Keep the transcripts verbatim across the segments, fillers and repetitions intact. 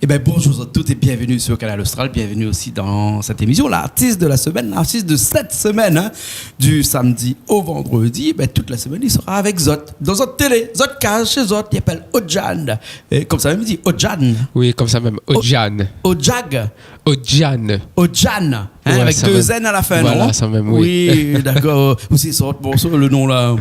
Eh ben, bonjour à toutes et bienvenue sur Kanal Austral. Bienvenue aussi dans cette émission, l'artiste de la semaine, l'artiste de cette semaine, hein, du samedi au vendredi. Ben, toute la semaine, li sera avèk zot, dan zot télé, zot kaz, shé zot, li apèl Odjan. É konmsa mèm, li di Odjan. Oui, konmsa mèm, O-, Odjan. Odjag. Odjan. Odjan, hein, ouais, avèk dé N à la fin, non ? Voilà, sa mèm, oui. Oui, dakor. Ousa i sort, bon, sa, le non la ?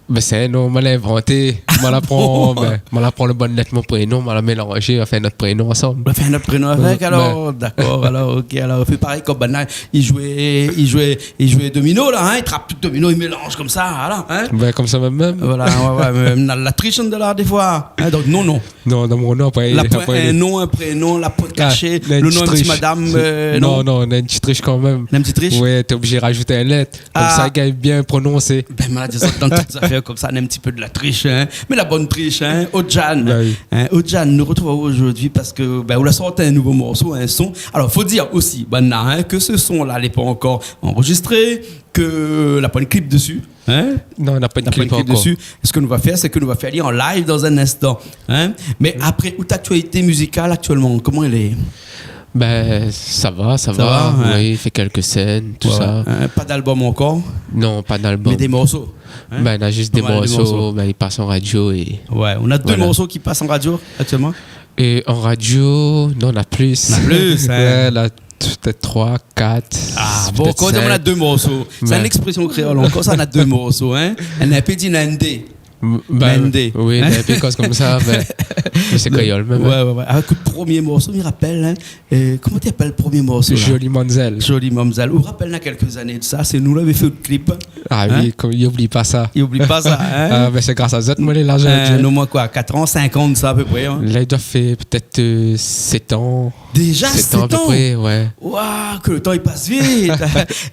Ben, sé in non ma la invanté. Ma la pran, ben, ma la pran le bann lèt mon prénon, ma la mélanzé, ma fé in not prénon ansanm. Ma fé in not prénon avèk, alor, dakor, alor, OK, alor, fé parèy konm banna i zoué, i zoué, i zoué domino, la, hein, i trap tout domino, i mélanz konmsa, voilà, hein. Ben, konmsa mèm, mèm. Voilà, ouais, ouais, mé na la trish andan la, défoi, hein, donk non, non. Non, dan mon non, apré, la poin in non, in prénon, la poin kashé, le non in ti madam, euh, non ? Non, non, na in ti trish kanmèm. Na in ti trish ? Ouais, té oblizé razout in lèt. Konmsa, i gingn bien prononsé. Ben, malad, dan tout zafèr konmsa, na in ti pé de la trish, hein. Mé la bone trish, hein. Odjan. Ben oui. Hein, Odjan, nou artrouv aou zordi parske, ben, ou la sort in nouvo morso, in son. Alor, fo dir osi, banna, hein, ke se son la, lé pa ankor anrozistré, ke la poin de klip dési, hein. Non, na poin de klip ankor. Sak nou va fé, sé ke nou va fé ali an live dan in instan, hein. Mé apré, out aktialité mizikal aktièlman, koman i lé ? Ben, sa va, sa va, ouais. Oui, fé kèlk sèn, tousa. Ouais, ouais. Hein, pa d'albom ankor ? Non, pa d'albom. Mé dé morso, hein ? Ben, na zis dé morso, ben, i pas an radio é... Ouais, ou na dé morso ki pas an radio aktièlman ? É an radio, non, na plis. Na plis, hein ? Ouais, la, pétèt troi, kat, pétèt sink. Ah, bon, kan ou di na dé morso, sé in ékspresion kréol ankor sa, na dé morso, hein ? Néna in pé i di na in dé. M-, ben, oui, hein ? Bin, in pé konmsa, mé, mé sé kréol mèm, hein. Ouais, ouais, ouais. Avèk le promié morso, mi rapèl, hein, euh, koman té i apèl le promié morso la ? Jolie Mamzelle. Jolie Mamzelle. Ou rapèl, na kèlk zané de sa, sé nou lavé fé le klip. Ah oui, konm, i oubli pa sa. I oubli pa sa, hein ? Ah, mé sé gras azot, moin lé la zordi. Euh, non, moin, koi, kat an, sink an de sa, apépré, hein ? La, i doi fé pétèt, euh, sèt an. Déza sèt an ? Sèt an apépré, ouais. Waouh, ke le tan i pas vit.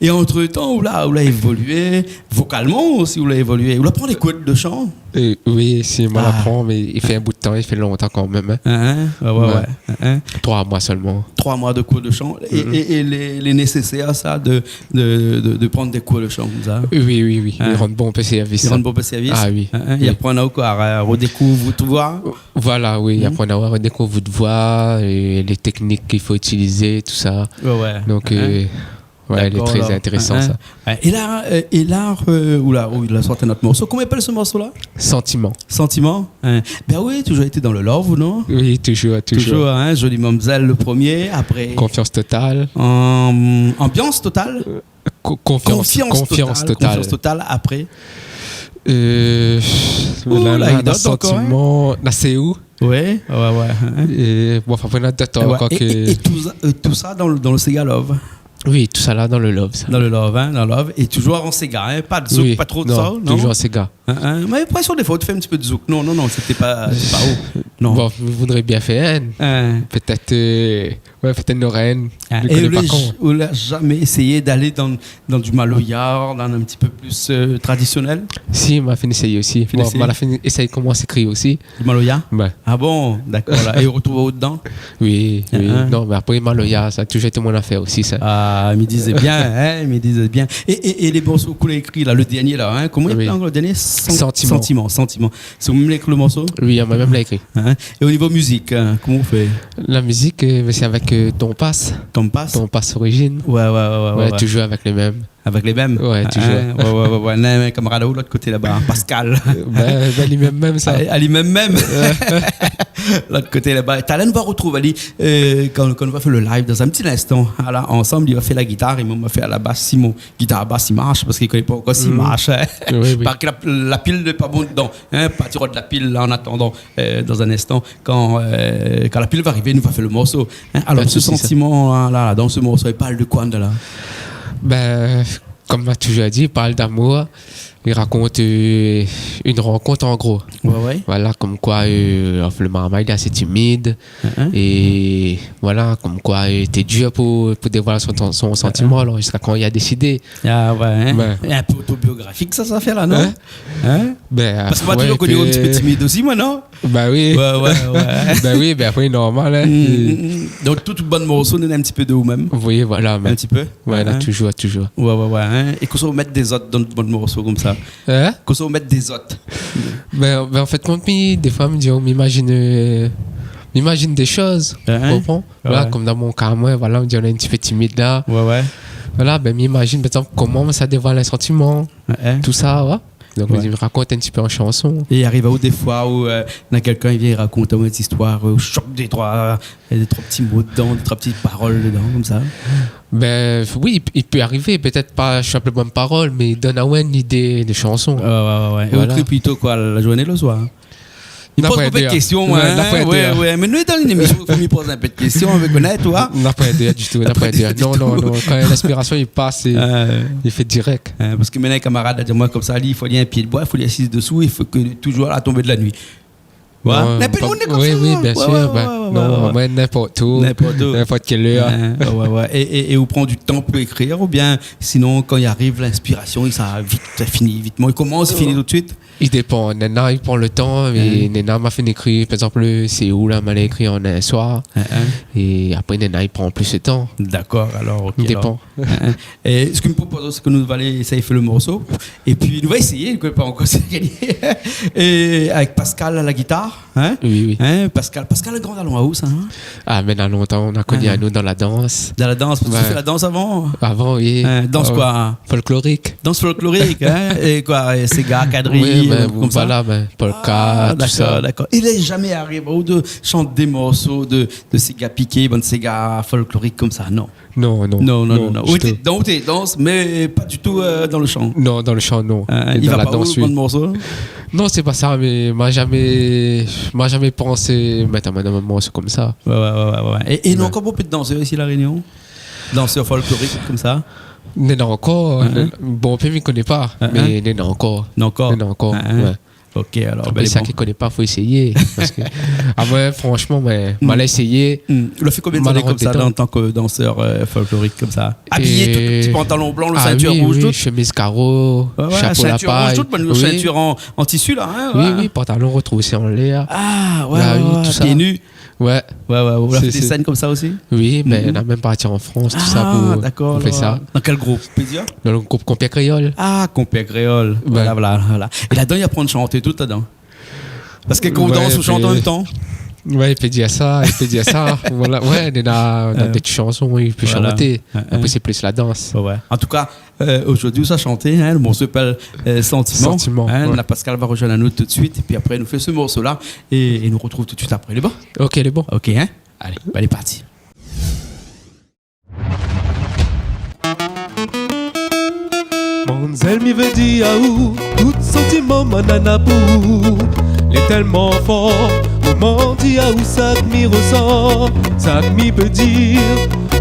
É antretan, ou la, ou la évolié, vokalman osi, ou la évolié. Ou la pran dé kour de shan ? Euh, oui, si, moin la pran, mé i fé in bout de tan, i fé lontan kanmèm, hein. Hein, hein ? Ouais, ouais, ouais. Hein, hein. Troi moi solman. Troi moi de kour de shan. É, é, é lé, lé nésésèr, sa, de, de, de, de pran dé kour de shan konmsa ? Oui, oui, oui. Hein ? I rann bonpé sèrvis, sa. I rann bonpé sèrvis ? Ah oui. Hein, hein. Oui. I aprann aou koi, a, a rodékouvrir out voi ? Voilà, oui, i aprann aou a rodékouvrir out voi, é lé téknik k'i fo itilizé, tousa. Ouais, ouais. Donk, euh, ouais, lé tré intérésan, sa. Dakor, alor. Hein, hein. Ouais, é la, euh, é la, euh, ou la, ou la sort in ot morso. Koman i apèl se morso la ? Sentiment. Sentiment, hein. Bin oui, toujour été dan le love, ou non ? Oui, toujour, toujour. Toujour, hein, Jolie Mamzelle le promié, apré Confiance Totale. Am-, Ambiance Totale ? Euh, Co-, Confiance, Confiance Totale. Confiance Totale, apré. Euh, pff, la, la, la, Sentiment, hein. Ouais, ouais, ouais, hein. É, bon, anfin, na d'ot ankor ke... É, é, é tousa, euh, tousa dan le, dan le séga love. Oui, tousa la dan le love, sa. Dan le love, hein, dan le love. É toujour an séga, hein, pa de zouk, pa tro de sa, non ? Oui, non, toujour an séga. Hein, hein. Mé la inprésion défoi ou té fé in ti pé de zouk. Non, non, non, sété pa, sé pa ou. Non. Bon, mi voudré bien fèr inn. Hein. Pétèt, euh, ouais, pétèt in zorèy. Ah, é ou la, ou la zamé éséyé d'alé dan, dan du maloya, dan in ti pé plis, euh, tradisionèl ? Si, ma fine éséyé osi. Fine éséyé ? Bon, ma la fine éséyé komans ékri osi. Du maloya ? Ouais. Ah bon, dakor, la. É ou artrouv aou dedan ? Oui, oui. Hein ? Non, mé apré, maloya, sa la toujour été mon afèr osi, sa. Ah, mi dizé bien, hein, mi dizé bien. É, é, é lé morso k'ou la ékri, la, le dernié, la, hein, koman i apèl ankor le dernié ? Sen-, Sentiment. Sentiment, Sentiment. Sé ou mèm la ékri le morso ? Oui, moin mèm la ékri. Hein ? É o nivo mizik, hein, koman ou fé ? La mizik, euh, sé avèk, euh, Ton Pass. Ton Pass ? Ton Pass Origine. Ouais, ouais, ouais, ouais, ouais. Toujour avèk lé mèm. Avèk lé mèm ? Ouais, toujour. Hein ? Ouais, ouais, ouais, ouais. Néna in kamarad aou lot koté laba, Pascal. Euh, bin, bin, li mèm mèm, sa. Ah, li mèm mèm. Ouais. Lot koté laba. Talèr nou va artrouv ali, euh, kan, kan nou va fé le live dan in ti linstan. Ala, ansanm, li va fé la gitar é moin, ma fé la bas, si mon gitar bas i marsh, parske li koné pa ankor si i marsh, hein. Oui, oui. Parske la, la pil lé pa bon dedan, hein. Parti rod la pil, la, an atandan, euh, dan in instan, kan, euh, kan la pil va arivé, nou va fé le morso, hein. Alor, se Sentiment la, la, la, dan se morso, i parl de koi, la ? Bin, konm ma toujour di, i parl d'amour. I rakont, euh, in rankont, an gro. Ouais, ouais. Voilà, konm koi, euh, anfin, le marmay lé asé timid. Hein, hein. É voilà, konm koi, euh, té dir pou, pou dévoil son, son, son santiman, alor, ziska kan li la désidé. Ah ouais, hein. Ouais. In pé otobiografik, sa, sa fé la, non ? Hein ? Hein ? Bin, parske moin la toujour koni aou in ti pé timid osi, moin, non ? Bah oui. Ouais, ouais, ouais. Bah oui, bin apré, normal, hein. Mm, mm, mm. Donk, tout, tout bann morso, néna in ti pé de ou mèm. Oui, voilà, mé... In ti pé. Ouais, la, toujour, toujour. Ouais, ouais, ouais, hein. É kosa ou mèt dé zot dan bann morso konmsa ? Hein ? Kosa ou mèt dé zot ? Bin, bin, an fèt, moin, mi, défoi, mi di, mi imazine, euh, mi imazine dé shoz, ou konpran ? Voilà, konm dan mon ka, moin, voilà, mi di, moin lé in ti pé timid la. Ouais, ouais. Voilà, bin, mi imazine, par égzanp, koman sa dévoil in santiman, tousa, ouais. Donk, mi rakont in ti pé an shanson. É i ariv aou défoi ou, euh, na kèlkin i vien rakont aou in ti zistoir, euh, ou shop dé troi, euh, dé troi ti mo dedan, dé troi ti parol dedan, konmsa ? Bin, oui, i pé, i pé arivé, pétèt pa sinploman in parol, mé i donn aou in idé de shanson. Ouais, ouais, ouais, ouais. Voilà. É ou ékri plito koi, la zourné, le soir ? Mi poz pa de késtion, hein. Na poin idé, hein. Ouais, ouais, ouais. Mé nou lé dan in émisyon, fo mi poz in pé de késtion, avèk onèt, ou voi. Na poin idé ditou, na poin idé. Non, non, non. Kan linspirasion i pas, i fé dirèk. Hein, parske mi néna in kamarad la di amoin konmsa, li, i fo li in pié d'boi, i fo li asiz desou, i fo ke toujour a la tonbé de la nuit. Ouais. Non, na pli pa, moun konmsa. Oui, oui, bien sûr, ouais, ouais. Non, moin, n'importe où, n'importe kèl èr. Hein, ouais, ouais. É, é, é ou pran du tan pou ékrir, oubien sinon, kan i ariv linspirasion, sa vit, sa fini vitman. I komans, i fini tout de suit ? I dépan. Néna i pran le tan, mé néna ma fine ékri, par égzanp, sé ou la, ma la ékri an in soir. Hein, hein. É apré, néna i pran plis le tan. D'accord, alors, OK. I dépan. Hein, hein. É sak mi propoz, sé ke nou va alé éséy fé le morso. Épi nou va éséyé, nou koné pa ankor si la gingn. É avèk Pascal a la gitar, hein ? Oui, oui. Hein, Pascal, Pascal, gran dalon aou sa, hein ? Ah, mé na lontan, nou la koni anou dan la dans. Dan la dans, parske ou la fé la dans avan ? Avan, oui. Hein, dans koi ? Folklorik. Dans folklorik, hein ? É koi, é séga, kadri, konmsa ? Oui, bin, voilà, bin, polka, tousa. Ah, d'accord, d'accord. I lé zamé arivé aou de shant dé morso de, de séga piké, bann séga folklorik konmsa, non ? Non, non. Non, non, non, non. Ou té dan, ou té dan, mé pa ditou, euh, dan le shan. Non, dan le shan, non. Hein, i va pa ou, bann morso ? Non, sé pa sa, mé ma zamé, ma zamé pansé mèt in morso konmsa. Ouais, ouais, ouais, ouais, ouais. É, é néna ankor bonpé de dansèr isi La Rényon ? Dansèr folklorik konmsa ? Néna ankor, bonpé mi koné pa, mé néna ankor. Néna ankor. Néna ankor, ouais. OK, alors, bin, sa ki koné pa, fo éséyé. Parske, ah, moin, fransman, moin, ma la éséyé. Ou la fé konbien d'ané konmsa, an tan ke dansèr, euh, folklorik konmsa ? Abiyé tout, ti pantalon blan, le sintir rouz, tout ? Ah oui, oui, shemiz karo, shapo lapay. Ouais, ouais, sintir rouz, tout, bann sintir an, an tisi la, hein ? Oui, oui, pantalon retrousé anlèr. Ah, ouais, ouais, tousa. Pié ni. Ouais. Ouais, ouais, ou la fé dé sèn konmsa osi ? Oui, mé nou la mèm parti an Frans, tousa, pou, pou fé sa. Ah, d'accord. Dan kèl group ? Ou pé dir ? Dan le group Konpèr Kréol. Ah, Konpèr Kréol. Ouais. Voilà, voilà, voilà. É ladan, i aprann shanté tout ladan ? Parske kan ou dans, ou shant an mèm tan ? Ouais, i pé dir sa, i pé dir sa. Voilà, ouais, néna, néna dé ti shanson, oui, i pé shanté. Voilà. Apré, sé plis la dans. Ouais, ouais. An tou ka, Euh, zordi, ou sa shanté, hein, le morso i apèl, euh, Sentiment. Sentiment, hein, ouais. La Pascal va rozoinn anou tout de suit, épi apré, nou fé se morso-la, é, é nou retrouv tout de suit apré. Lé bon ? OK, lé bon. OK, hein ? Alé, bin, lé parti. Manzèl, mi vé dir aou, tout santiman ma néna pou ou lé tèlman for. Koman dir aou sak mi resan, sak mi pé dir.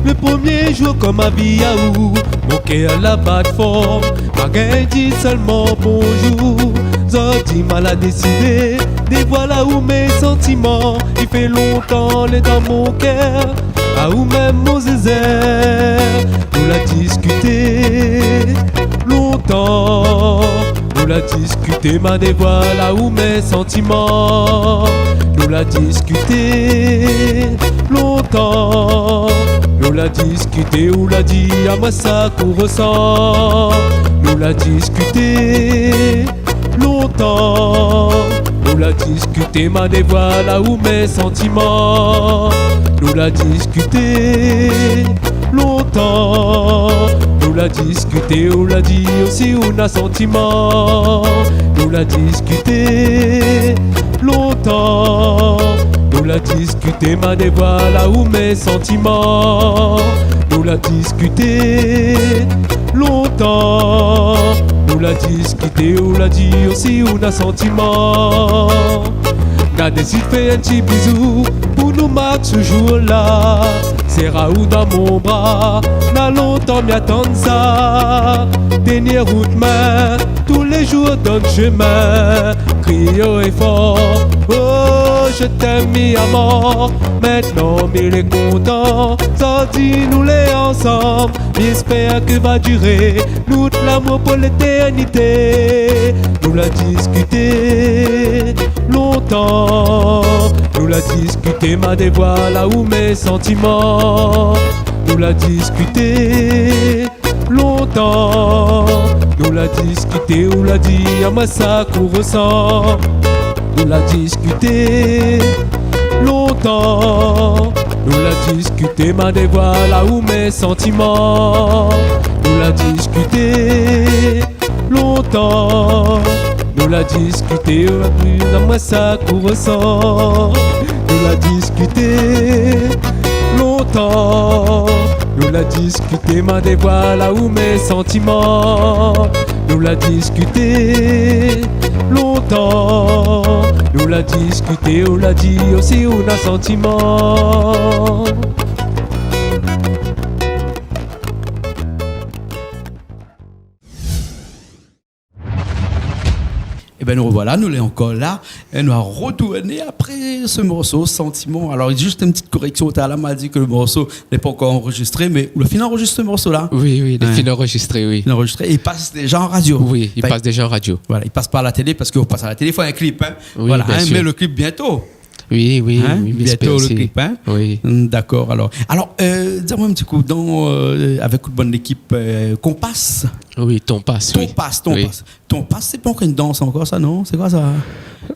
Le promié zour kan ma vi aou, mon kèr la bat for. Ma gingn dir sèlman bonzour. Zordi ma la désidé dévoil aou mé santiman. I fé lontan lé dan mon kèr, aou mèm mon zézèr. Nou la diskité lontan. Nou la diskité, ma dévoil aou mé santiman. Nou la diskité lontan. Nou la diskité, ou la di amoin sak ou resan. Nou la diskité lontan. Nou la diskité, ma dévoil aou mé santiman. Nou la diskité lontan. Nou la diskité, ou la di osi ou na santiman. Nou la diskité lontan. Nou la diskité, ma dévoil aou mé santiman. Nou la diskité lontan. Nou la diskité, ou la di osi ou na santiman. Na désid fé in ti bizou pou nou mark se zour-la. Sèr aou dan mon bra, na lontan mi atann sa. Tien mon min, tou lé zour dann shemin. Krié o é for, oh, je t'aime, mi amor. Mintnan mi lé kontan, sa di nou lé ansanm. Mi éspèr ke va diré nout lamour pou létèrnité. Nou la diskité lontan. Nou la diskité, ma dévoil aou mé santiman. Nou la diskité lontan. Nou la diskité, ou la di amoin sak ou resan. Nou la diskité Lontan nou la diskité, ma dévoil aou mé santiman. Nou la diskité lontan, nou la diskité, ou la di amoin sak ou resan. Nou la diskité lontan, nou la diskité, ma dévoil aou mé santiman. Nou la diskité lontan, nou la diskité, ou la di osi ou na santiman. Ében, nou revoila, nou lé ankor la. É nou la retourné apré se morso, Santiman. Alor, zis in ti koréksion, talèr la ma di ke le morso lé pankor anrozistré, mé ou la fine anrozistré morso la ? Oui, oui, lé fine anrozistré, oui. Fine anrozistré. É i pas déza an radio. Oui, i pas déza an radio. Voilà, i pas pa la télé, parske ou pas a la télé, i fo in klip, in. Oui, bien sir. Mé le klip bientôt. Oui, oui, mi éspèr osi. Bientôt le clip, hein ? Oui. Hmm, d'accord, alors. Alors, euh, dis-moi un petit coup, dans, euh, avec toute bonne équipe, euh, Kompas. Oui, Tonpas, oui. Tonpas, Tonpas. Oui. Tonpas, c'est pas encore une danse encore, ça, non ? C'est quoi ça ?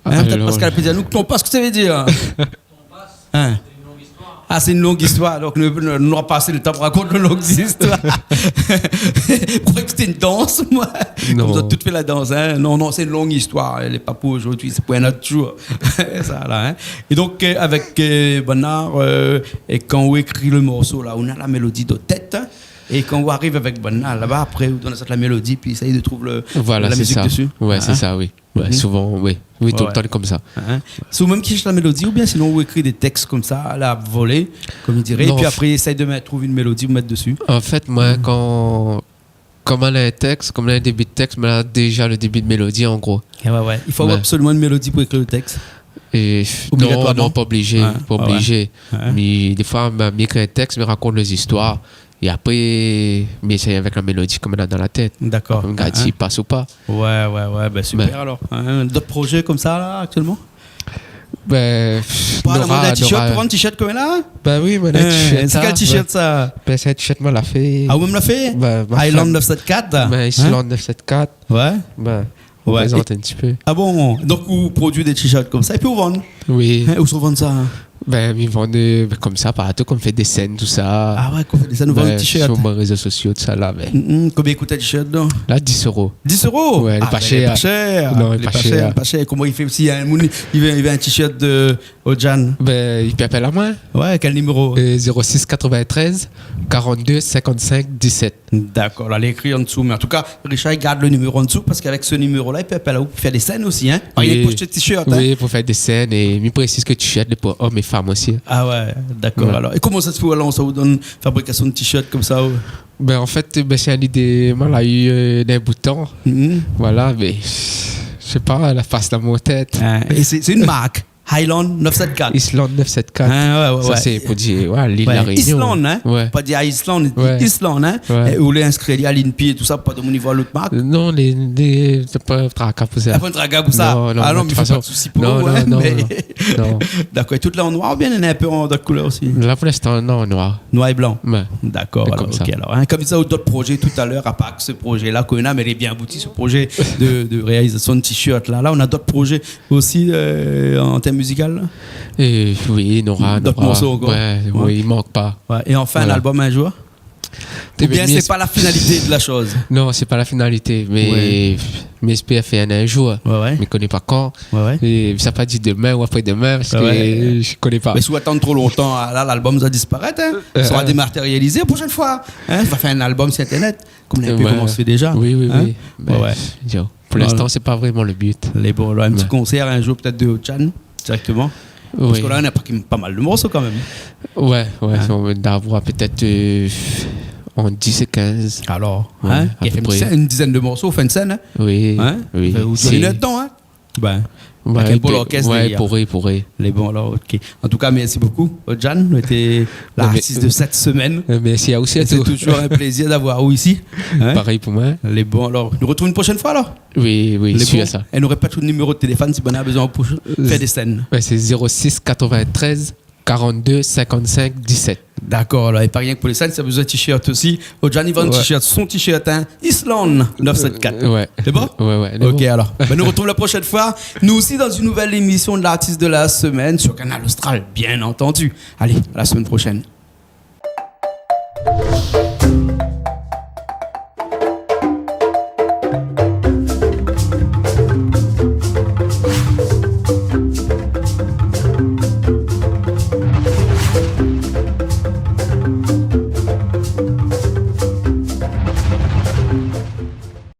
Hein, peut-être Pascal peut dire, nous, Tonpas, qu'est-ce que ça veut dire ? Hein ? Ah, c'est une longue histoire, donc nous, nous, nous n'aurons pas assez le temps pour raconter une longue histoire. Je croyais que c'était une danse, moi. Non. Comme ils ont tout fait la danse, hein. Non, non, c'est une longue histoire. Elle est pas pour aujourd'hui, c'est pour un autre jour. Ça, là, hein. É donk, euh, avèk, euh, Bernard, euh, é kan ou ékri le morso la, ou na la mélodi dan tèt, in, é kan ou ariv avèk Bernard laba, apré ou donn azot la mélodi, pi éséy de trouv le, la mizik desi. Voilà, sé sa. Voilà, sé sa, oui. Ouais, souvan, oui. Oui, toultan lé konmsa. Sé ou mèm ki shèrsh la mélodi, oubien sinon ou ékri dé tèks konmsa, a la volée, konm i diré, épi apré éséy de mèt, trouv in mélodi pou mèt desi ? An fèt, moin, kan Kom néna in tèks, kom néna in débi de tèks, mé la déza le débi de mélodi, an gro. Ah ouais, ouais. I fo avoir absoliman in mélodi pou ékri le tèks ? Obligatwarman ? Non, non, pa oblizé, pa oblizé. Ouais, ouais. Mé défoi, mi ékri in tèks, mi rakont lé zistoir, é apré, mi éséy avèk la mélodi kom néna dan la tèt. D'accord. Apré, mi gard si i pas ou pa. Ouais, ouais, ouais, ben super alors. Dot projé konmsa la, aktièlman ? Ben, pff, nora, nora. Ou la mont in t-shirt, ou la vant t-shirt koméla ? Ben oui, moin néna in t-shirt, sé kèl t-shirt sa ? Ben, sé in t-shirt moin la fé. Ah, ou mèm la fé ? Ben, ma fanm. Island neuf sept quatre. Ben, Island neuf sept quatre. Ouais. Ben, ou prézant in ti pé. Ah bon ? Donk ou produi dé t-shirt konmsa épi ou vann ? Oui. Hein, ousa ou vann sa ? Ben, mi vann, euh, ben, konmsa, partou, kom fé dé sèn, tousa. Ah ouais, kom fé dé sèn, ou vann t-shirt. Ben, sur mon rézo sosio, tousa la, ben. Mm, mm. Konbien i kout in t-shirt, donk ? La, dix euros. Dix euros ? Ouais, lé pa shèr. Ah, ben, lé pa shèr. Non, lé pa shèr, lé pa shèr. Koman i fé si in moun i vé, i vé in t-shirt de Ojan ? Ben, i pé apèl amoin. Ouais, kèl niméro ? Euh, zéro six quatre-vingt-treize quarante-deux cinquante-cinq dix-sept. D'accord, la, lé ékri an dsou. Mé an tou ka, Richard i gard le niméro an dsou, parske avèk se niméro la, i pé apèl aou pou fé dé sèn osi, hein ? Oui. Pa rienk pou ashté t-shirt, hein ? Oui, pou fé dé sèn, é mi présiz ke t-shirt lé pou om é fanm osi. Ah ouais, d'accord, alors. É koman sa i fé, alor, sa ou donn fabrikasion de t-shirt konmsa, ou ? Ben, an fèt, ben, sé in lidé moin la u, euh, dan in bout tan. Mhm. Voilà, mé, je sais pas, la pas dan mon tèt. Ah, é sé, sé in mark, Island neuf sept quatre. Island neuf sept quatre. Ah, ouais, ouais, ouais. Sa, sé pou dir, ouais, lil La Rénion. Island, hein ? Ouais. Pa dir Island, Island, hein ? Ouais. É ou lé inskri ali a l'INPI é tousa, pa de mon nivo a lot mark. Non, lé, lé, sé pa traka pou sa. Ah, pa traka pou sa. Non, non, de tout fason. Ah non, mé fé pa de sousi pou ou, hein, non, non, mé non. D'accord. É tout la an noir oubien néna in pé an dot koulèr osi ? La, pou linstan, non, an noir. Noir é blan. Ouais. D'accord, alors, ok, alors, hein, konmsa, ou dot projé talèr, apar se projé la, koméla, mé lé bien abouti, se projé de, de réalizasion de t-shirt la. La, ou na dot projé osi, euh, an tèrm mizikal, la ? Euh, oui, nora, nora. Dot morso ankor ? Ouais, oui, i mank pa. Ouais. É anfin, in album in zour ? Oubien sé pa la finalité de la shoz ? Non, sé pa la finalité, mé mi éspèr fé in, in zour. Ouais, ouais. Mi koné pa kan. Ouais, ouais. É sa pa di demin ou apré-demin, parske mi koné pa. Mé si ou atann tro lontan, ah la, l'album sa disparèt, hein. Sa sera dématérialisé la proshèn foi. Hein, ou va fé in album si internet, kom ou la in pé komansé déza. Oui, oui, oui. Hein ? Ben, ouais, ouais. Pou linstan, sé pa vréman le but. Lé bon, alors, in ti konsèr in zour, pétèt de Ojan, dirèkteman. Oui. Parske la, ou na pa, pa mal de morso kan mèm. Ouais, ouais, hein ? Sa, ou va avoir pétèt, euh, ant dix é kinz. Alors, hein, a pé pré. Ouais, sa i fé in dizèn de morso, ou fé in sèn, hein ? Oui, oui. Hein ? Ou doi in èr d'tan, hein ? Ben, avèk in bon orkès dèrièr. Ouais, pouré, pouré. Lé bon, alors, ok. An tou ka, mèrsi bokou, Ojan. Ou lété l'artiste de cette semaine. Euh, mèrsi a ou osi. É sé touzour in plézir d'avoir aou isi. Hein ? Parèy pou moin. Lé bon, alors, nou artrouv in proshèn foi, alors. Oui, oui, lé bon. Sir sa. É nou répèt le niméro de téléfone si banna la bezoin pou fé dé sèn. Euh, ouais, sé zéro six quatre-vingt-treize quarante-deux cinquante-cinq dix-sept. Dakor, alor, é pa rienk pou lé sèn, si ou la bezoin t-shirt osi, Odjani i vann t-shirt, son t-shirt, hein, Island neuf sept quatre. Ouais. Lé bon ? Ouais, ouais, lé bon. Ok, alor. Ben, nou artrouv la proshèn foi, nou osi, dann in nouvèl émisyon de l'artiste de la semaine sur Kanal Austral, bien entendu. Alé, à la semaine prochaine.